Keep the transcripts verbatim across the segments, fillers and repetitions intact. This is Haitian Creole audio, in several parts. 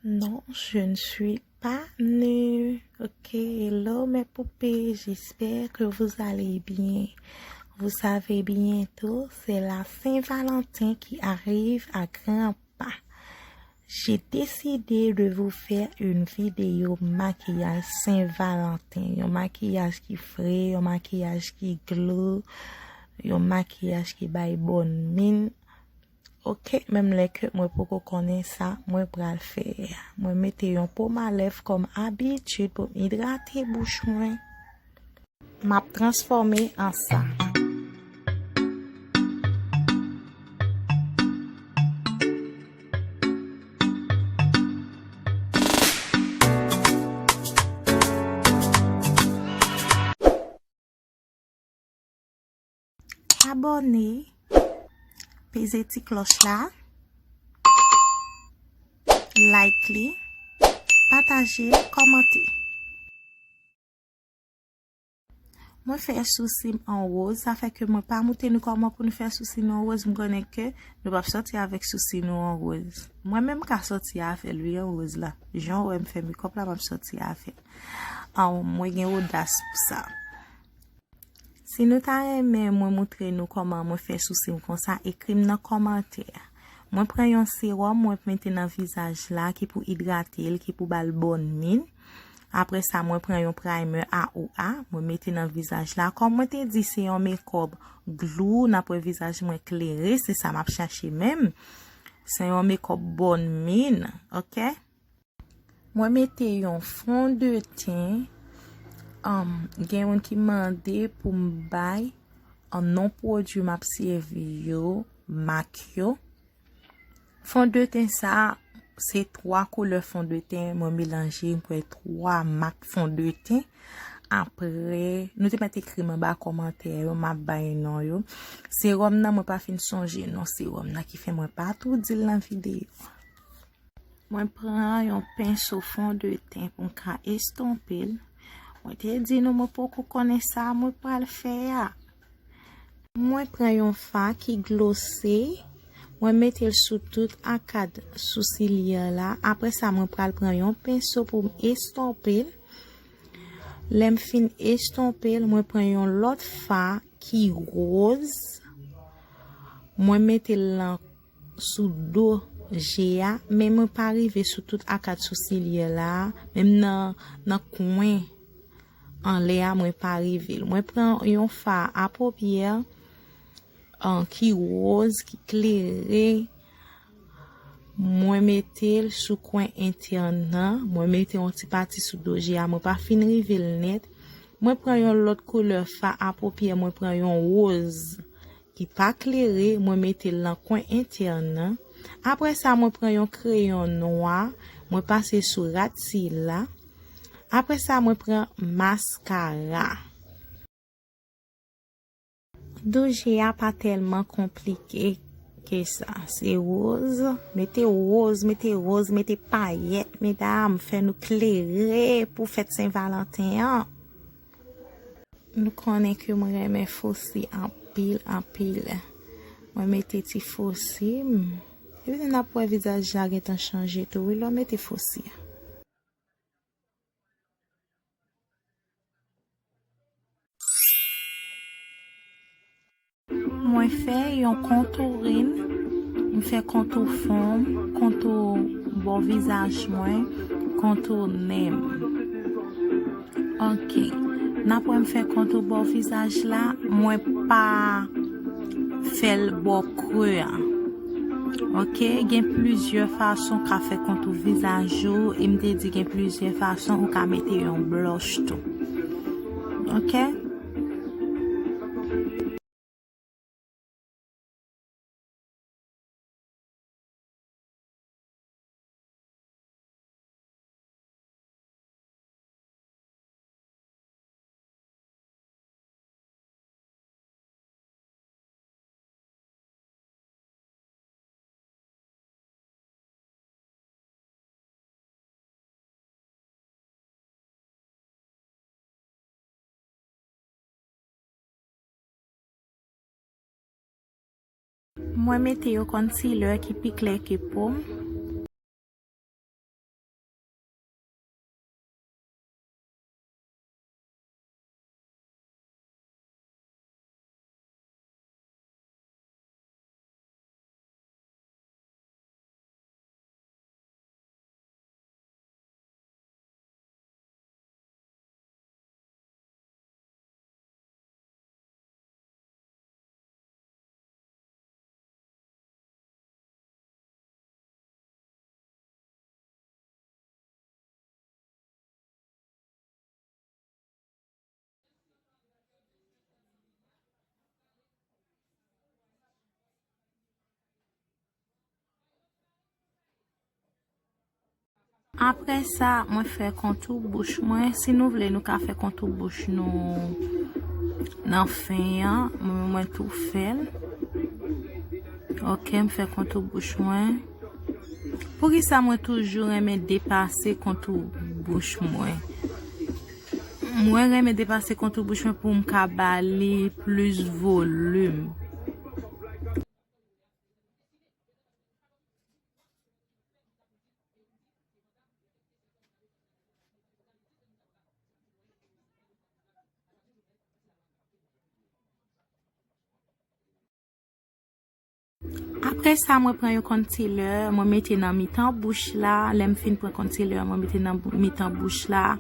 Non, je ne suis pas nue. Ok, hello mes poupées, j'espère que vous allez bien. Vous savez bientôt, c'est la Saint-Valentin qui arrive à grands pas. J'ai décidé de vous faire une vidéo makiyaj Saint-Valentin. Yon makiyaj ki fre, yon makiyaj ki glo, yon makiyaj ki bay bòn min. Ok, menm lè ke mwen poko konnen sa mwen pral fè a. Mwen mete yon pòm a lèv kòm abitid pou m idrate bouch mwen. M ap transfòme an sa. Abòne, peze ti klòch la, like li, pataje, kòmante. Mwen fè sousi m an woz, sa fè ke mwen pa montre nou kòman pou nou fè sousi nou an woz, m konnen ke nou p ap sòti avèk sousi nou an woz. Mwen menm m ka sòti avè l wi an woz la, jan w wè m fè mekòp la m ap sòti avè l. An, mwen gen odas pou sa. Si nou ta renmen mwen montre nou kòman mwen fè sousi m konsa, ekri m nan kòmantè. Mwen pran yon sewòm, mwen mete nan vizaj la ki pou idrate l, ki pou ba l bòn min. Apre sa, mwen pran yon primer A O A, mwen mete nan vizaj la. Kòm mwen te di, se yon mekòp glou, n ap wè vizaj mwen klere, se sa m ap chache menm. Se yon mekòp bòn min, ok? Mwen mete yon fondeten, um, gen moun ki mande pou m bay, um, non pwodui m ap sèvi yo, mak yo. Fondeten sa, se twa koulè fondeten mwen melanje, m kwè twa mak fondeten. Apre, nou te mèt ekri m anba kòmantè yo, m ap bay non yo. Sewòm nan, mwen pa fin sonje non sewòm nan, ki fè mwen pa tou di l nan videyo. Mwen pran yon penso fondeten pou m ka estonpe l. Mwen te di nou mwen poko konnen sa mwen pral fè a. Mwen pran yon fa ki glose, mwen mete l sou tout akad sousilye la. Apre sa, mwen pral pran yon penso pou m estonpe l. Lè m fin estonpe l, mwen pran yon lòt fa ki woz. Mwen mete l nan sou do je a, men mwen pa rive sou tout akad sousilye la, menm nan, nan kwen anlè a, mwen pa rive l. Mwen pran yon fa a popyè, an, ki woz, ki klere, mwen mete l sou kwen entèn nan, mwen mete yon ti pati sou do je a, mwen pa fin rive l nèt. Mwen pran yon lòt koulè fa a popyè, mwen pran yon woz ki pa klere, mwen mete l nan kwen entèn nan. Apre sa, mwen pran yon kreyon nwa, mwen pase sou rad sila. Apre sa, mwen pran maskara. Do je a pa tèlman konplike ke sa. Se woz, mete woz, mete woz, mete payèt, medam, fè nou klere pou fèt Sen Valanten an. Nou konnen ke mwen renmen fosi anpil, anpil. Mwen mete ti fosi m. Epi n ap wè vizaj la gentan chanje tou, wi, lè w mete fosi a. Mwen fè yon kontourin, m fè kontou fon m, kontou bò vizaj mwen, kontou nen m. Ok. N ap wè m fè kontou bò vizaj la, mwen pa fè l bò kre a. Ok, gen plizyè fason w ka fè kontou vizaj ou, e m te di gen plizyè fason ou ka mete yon blush tou. Ok? Mwen mete yon concealer ki pi klè ke po m. Apre sa, mwen fè kontou bouch mwen. Si nou vle, nou ka fè kontou bouch nou nan fen an. Mwen, mwen tou fè l. Ok, m fè kontou bouch mwen. Poukisa mwen toujou renmen depase kontou bouch mwen? Mwen renmen depase kontou bouch mwen pou m ka ba li plis volim. Apre sa, mwen pran yon concealer, mwen mete nan mitan bouch la. Lè m fin pran concealer, mwen mete nan bou-, mitan bouch la.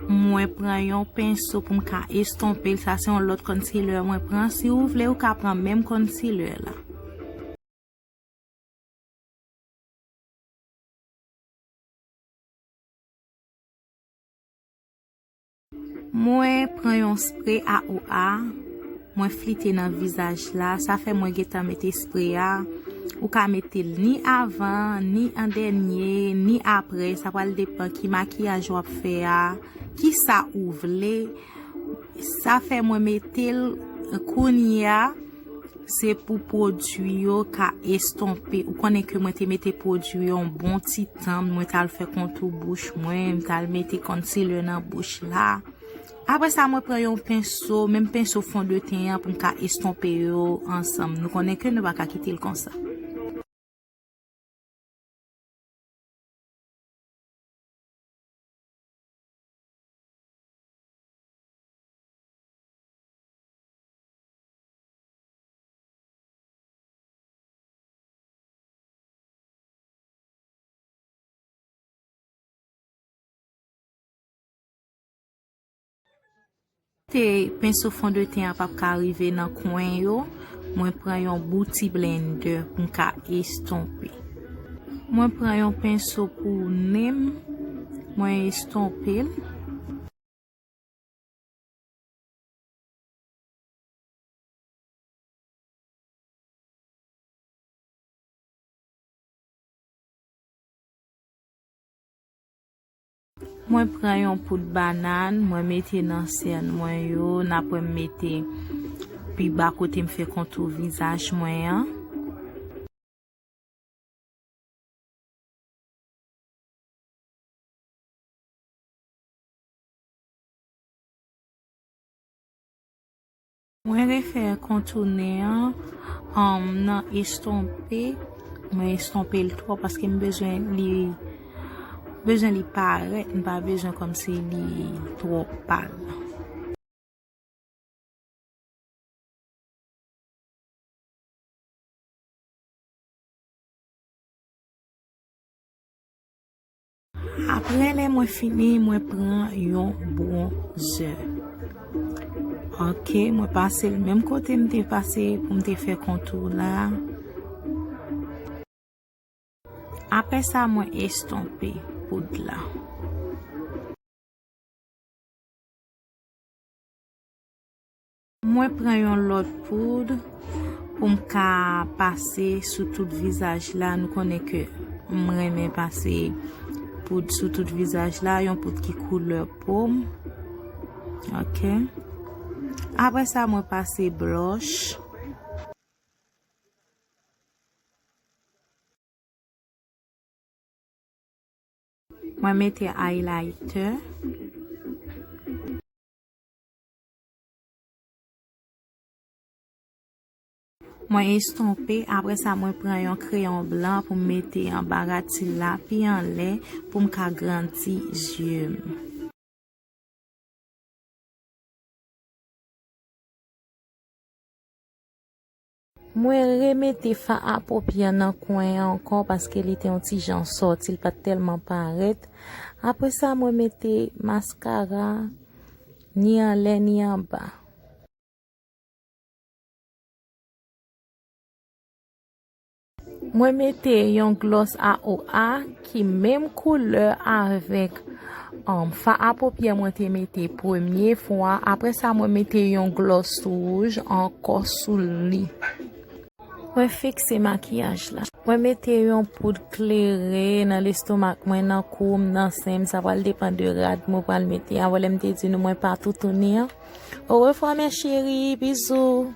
Mwen pran yon penso pou m ka estonpe l. Sa se yon lòt concealer mwen pran. Si ou vle, ou ka pran menm concealer la. Mwen pran yon spre A O A, mwen flite nan vizaj la. Sa fè mwen gentan mete spre a. Ou ka mete l ni avan, ni an dènye, ni apre. Sa pral depann ki makiyaj w ap fè a, ki sa ou vle. Sa fè mwen mete l kounye a. Se pou pwodui yo ka estonpe. Ou konnen ke mwen te mete pwodui yo yon bon ti tan. Mwen t al fè kontou bouch mwen, mwen t al mete concealer nan bouch la. Apre sa, mwen pran yon penso, menm penso fondeten an pou m ka estonpe yo ansanm. Nou konnen ke nou pa ka kite l konsa. Te penso fondeten an p ap ka rive nan kwen yo, mwen pran yon bouti blender pou m ka estonpe. Mwen pran yon penso pou nen m, mwen estonpe l. Mwen pran yon poud banàn, mwen mete nan sèn mwen yo, n ap wè m mete pi ba kote m fè kontou vizaj mwen an. Mwen refè kontou nen an, um, nan estonpe. Mwen estonpe l twò paske m bezwen li, bezwen li parèt, m pa bezwen kòmsi li twò pal. Apre lè mwen fini, mwen pran yon bwonzè. Ok, mwen pase l menm kote m te pase pou m te fè kontou la. Apre sa, mwen estonpe poud la. Mwen pran yon lòt poud pou m ka pase sou tout vizaj la. Nou konnen ke m renmen pase poud sou tout vizaj la, yon poud ki koulè po m. Ok. Apre sa, mwen pase blush. Mwen mete highlighter. Mwen estonpe, apre sa mwen pran yon kreyon blan pou m mete anba ratil la pi anlè pou m ka grandi zye m. Mwen remete fard a paupières nan kwen an ankò paske li te yon ti jan sòti, li pa t tèlman parèt. Apre sa, mwen mete maskara, ni anlè, ni anba. Mwen mete yon glòs A O A ki menm koulè avèk, um, fard a paupières mwen te mete premye fwa. Apre sa, mwen mete yon glòs wouj ankò sou li. Mwen fikse makiyaj la. Mwen mete yon poud klere nan lestomak mwen, nan kou m, nan sen m. Sa pral depann de rad mwen pral mete. Avan lè m te di nou mwen pa toutouni an. Orevwa, mes chéris. Bizou.